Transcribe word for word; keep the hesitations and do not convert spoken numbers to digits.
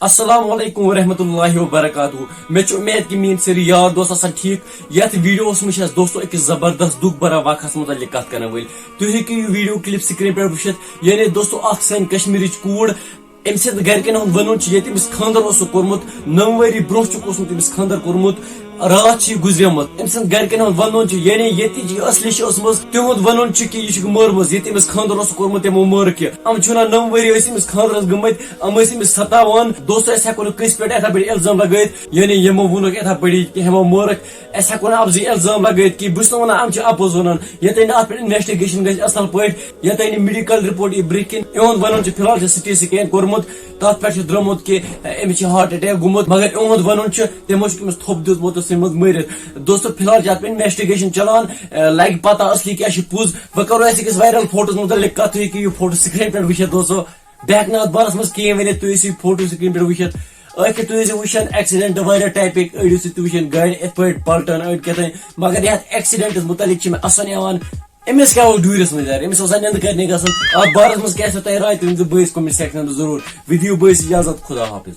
السلام علیکم ورحمۃ اللہ وبرکاتہ۔ مےٚ چھُ اُمید کہِ میٲنۍ سٲری یار دوس آسن ٹھیٖک۔ یتھ ویڈیوس منٛز چھِ أسۍ دوستو أکِس زبردست دُکھ بھرا واقعس مُتعلق کتھ کرن وٲلۍ۔ تُہۍ ہیٚکِو یہِ ویڈیو کلپ سکرین پٮ۪ٹھ وٕچھِتھ، یعنی دوستو اکھ سٲنۍ کشمیرٕچ کوٗر، أمۍ سٕنٛدِ گرِکٮ۪ن ہُنٛد ونُن چھُ، ییٚتہِ أمِس خانٛدر اوسُکھ کوٚرمُت، نَو ؤری برونٛہہ چھُکھ اوسمُت أمِس خانٛدر کوٚرمُت، راتھ چھِ یہِ گُزریمٕژ۔ أمۍ سٕنٛدِ گرِکٮ۪ن ہُنٛد ونُن چھُ، یعنی ییٚتِچ یہِ اصلی چھِ ٲسمٕژ، تِہُنٛد ونُن چھُ کہِ یہِ چھُکھ مٲرمٕژ، ییٚتہِ أمِس خانٛدر اوسُکھ کوٚرمُت، تِمو مٲرٕکھ یہِ۔ یِم چھِنہ نَو ؤری ٲسۍ أمِس خانٛدرس گٔمٕتۍ، یِم ٲسۍ أمِس ستاوان۔ دوستو، أسۍ ہٮ۪کو نہٕ کٲنٛسہِ پٮ۪ٹھ یِتھے پٲٹھۍ الزام لگٲیِتھ، یعنی یِمو ووٚنُکھ یِتھے پٲٹھۍ کہِ ہُمو مٲرٕکھ۔ أسۍ ہٮ۪کو نہٕ اَپزٕے الزام لگٲیِتھ کہِ بہٕ چھُس نہٕ وَنان یِم چھِ اَپُز وَنان۔ ییٚتٮ۪ن اَتھ پٮ۪ٹھ investigation گژھِ اَصٕل پٲٹھۍ، ییٚتٮ۪ن یہِ medical report یی برٛونٛہہ کِنۍ۔ یِہُنٛد وَنُن چھُ فی الحال چھُ CT scan کوٚرمُت، تَتھ پٮ۪ٹھ چھُ درٛامُت کہِ أمِس چھُ heart attack گوٚمُت، مگر یِہُنٛد وَنُن چھُ تِمو چھُ أمِس تھوٚپ دیُتمُت تہٕ سُہ أمِس مٲرِتھ۔ دوستو، فی الحال چھِ اَتھ پٮ۪ٹھ investigation چلان، لَگہِ پَتہ اَصلی کیٛاہ چھُ پوٚز۔ وۄنۍ کَرو أسۍ أکِس viral فوٹوَس مُتعلِق کَتھ، تُہۍ ہیٚکِو یہِ فوٹو سکریٖن پٮ۪ٹھ وٕچھِتھ دوستو۔ بہٕ ہٮ۪کہٕ نہٕ اَتھ بارَس منٛز کِہیٖنۍ ؤنِتھ، تُہۍ ٲسِو یہِ فوٹو سکریٖن پٮ۪ٹھ وٕچھِتھ۔ ٲخِر تُہۍ ٲسِو وٕچھان accident واریاہ type کہِ، أڑۍ ٲسِو تُہۍ وٕچھان گاڑِ یِتھ پٲٹھۍ پَلٹان، أڑۍ کیٛاہ تام۔ مگر یَتھ accidentس مُتعلِق چھِ مےٚ اَسان یِوان، أمِس کیٛاہ اوس ڈوٗرِس منٛز یار؟ أمِس اوسا نِنٛدٕ کَرنہِ گژھُن؟ اَتھ بارَس منٛز کیٛاہ چھو تۄہہِ راے؟ تُہۍ ؤنۍزیو بٲیِس comment sectionس منٛز ضروٗر۔ وِدِ دِیِو بٲیِس اِجازت، خدا حافظ۔